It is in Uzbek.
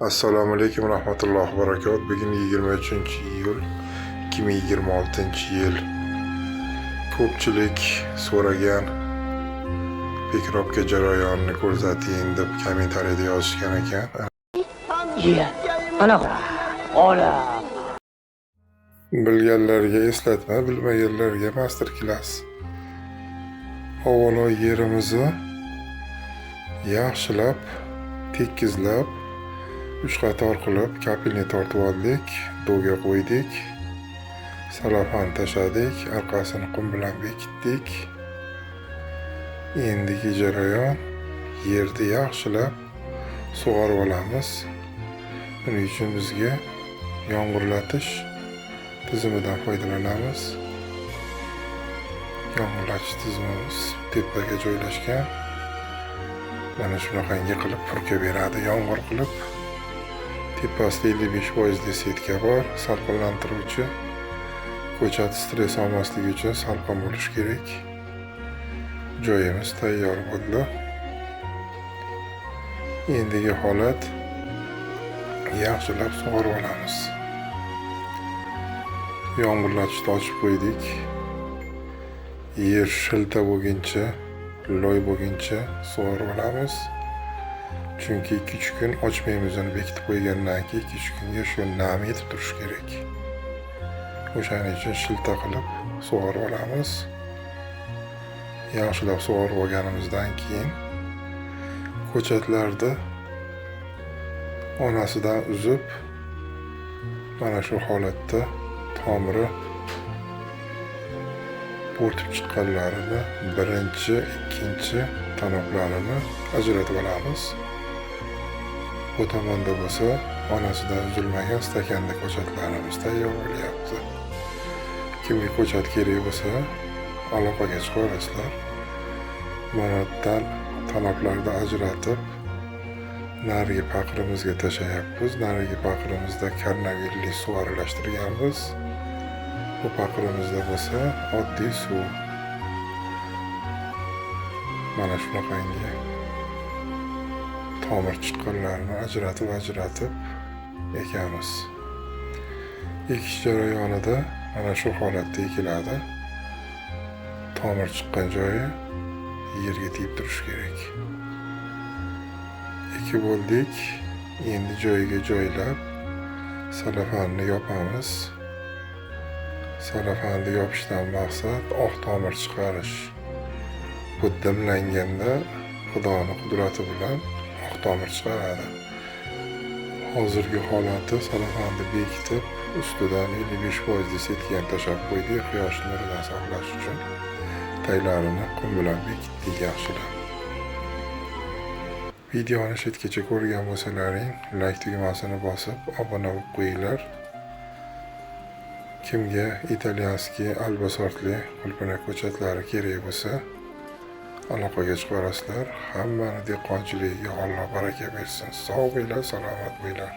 Assalomu alaykum rahmatullohi va barakot. Bugun 23-iyul 2026-yil. Ko'pchilik so'ragan, pekropka jarayonini ko'rsating deb kommentariyada yozishgan ekan. Iya. Ana. Ola. Bilganlarga eslatma, bilmaganlarga master klass. Avvalo yerimizni yaxshilab tekizlab, uch qator qilib капельный tortib oldik, doga qo'ydik, salafan tashladik, orqasini qum bilan bekitdik. Endigi jarayon, yerni yaxshilab sug'orib olamiz. Buning uchun bizga yomg'irlatish tizimidan foydalanamiz. Yomg'irlatish tizimimiz tepaga joylashgan. Mana shunaqangi qilib purka beradi yomg'ir qilib. Tepasida 55 foizli setka bor, salqinlantiruvchi. Ko'chat stress olmasligi uchun salqin bo'lishi kerak. Joyimiz tayyor bo'ldi. Endigi holat, yaxshilab sug'orib olamiz. Yomg'irlatishni ochib qo'ydik. Yer shilta bo'lguncha, loy bo'lguncha sug'orib olamiz. Chunki 2-3 kun ochmaymiz uni, bekitib qo'ygandan keyin 2-3 kunga shu nam yetib turishi kerak. O'shaning uchun shilta qilib sug'orib olamiz. Yaxshilab sug'orib olganimizdan keyin ko'chatlarni onasidan uzib, mana shu holatda tomiri bo'rtib chiqqanlarini birinchi, ikkinchi tanoblarini ajratib olamiz. Bu tomonda bo'lsa onasidan uzilmagan stakanda ko'chatlarimiz tayyor bo'lyapti. Kimga ko'chat kerak bo'lsa, aloqaga chiqaverasizlar. Mana tanoblarni ajratib, narigi paqirimizga tashlayapmiz. Narigi paqirimizda karnavilli suv aralashtirganmiz. Bu paqirimizda bo'lsa oddiy suv. Mana shunaqangi tomir chiqqanlarini ajratib ajratib ekamiz. Ekish jarayonida mana shu holatda ekiladi. Tomir chiqqan joyi yerga tegib turishi kerak. Ekib bo'ldik. Endi joyiga joylab, salafanni yopamiz. Salafanni yopishdan maqsad oq tomir chiqarish. Bu dimlanganda Xudoni qudrati bilan oq tomir chiqaradi. Hozirgi holati, salafanni bekitib, ustidan 55 foizli setka ham tashlab qo'ydik quyosh nuridan saqlash uchun. Taglarini qum bilan bekitdik yaxshilab. Videoni shu yergacha ko'rgan bo'lsalaring, layk tugmasini bosib, obuna bo'lib qo'yinglar. Kimga итальянский alba sortli qulpinay ko'chatlari kerak bo'lsa, aloqaga chiqaverasizlar. Hammani dehqonchiligiga Alloh baraka bersin. Sog' bo'linglar, salomat bo'linglar.